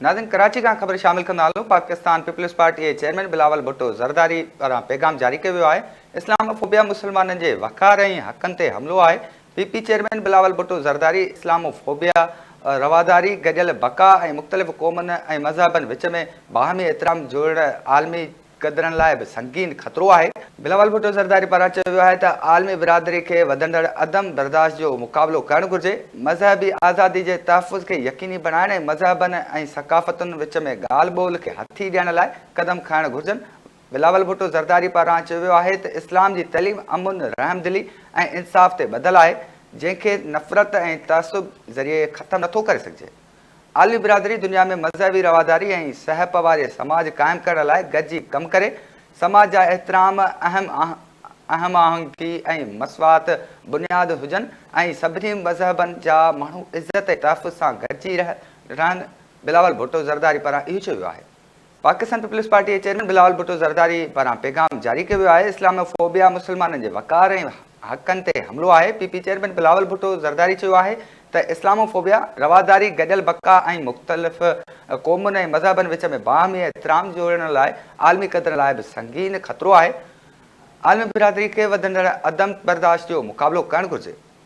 ناظرين ڪراچي کان خبر شامل ڪندا هلون پاڪستان پيپلز پارٽي جي چيئرمين بلاول ڀٽو زرداري پاران پيغام جاري ڪيو ويو آهي اسلام فوبيا مسلمانن جي وقار ۽ حقن تي حملو آهي P P chairman Bilawal Bhutto Zardari Islamophobia رواداري گڏيل بقا ۽ مختلف قومن ۽ مذهبن وچ ۾ باهمي احترام جوڙڻ عالمي قدرن لاء به سنگين خطرو آهي. بلاول ڀٽو زرداري پاران چيو ويو آهي ته عالمي برادري کي وڌندڙ عدم برداشت جو مقابلو ڪرڻ گهرجي، مذهبي آزادي جي تحفظ کي يقيني بڻائڻ ۽ مذهبن ۽ ثقافتن وچ ۾ ڳالهه ٻولهه کي هٿي ڏيڻ لاء قدم کڻڻ گهرجن. بلاول ڀٽو زرداري پاران چيو ويو آهي ته اسلام جي تعليم امن، رحمدلي ۽ انصاف تي ٻڌل آهي، جنهن کي نفرت ۽ تعصب ذريعي ختم نٿو ڪري سگهجي. عالمي برادري دنيا ۾ مذهبي رواداري ۽ سهپ واري سماج قائم ڪرڻ لاء گڏجي ڪم ڪري، سماج جا احترام، اهم اهم آهنگي ۽ مساوات بنياد هجن ۽ سڀني مذهبن جا ماڻهو عزت ۽ تحفظ سان گڏجي رهن، بلاول ڀٽو زرداري پاران اهو چيو ويو آهي. پاڪستان پيپلز پارٽي جي چيئرمين بلاول ڀٽو زرداري پاران پيغام جاري ڪيو ويو آهي، اسلامو فوبيا مسلمانن جي وقار ۽ حقن تي حملو آهي، P P chairman Bilawal Bhutto Zardari چيو آهي ته اسلامو فوبيا رواداري، گڏيل بقا ۽ مختلف قومن ۽ مذهبن وچ ۾ باهمي احترام جوڙڻ لاء عالمي قدرن لاء به سنگين خطرو آهي، عالمي برادري کي وڌندڙ عدم برداشت جو مقابلو ڪرڻ گهرجي.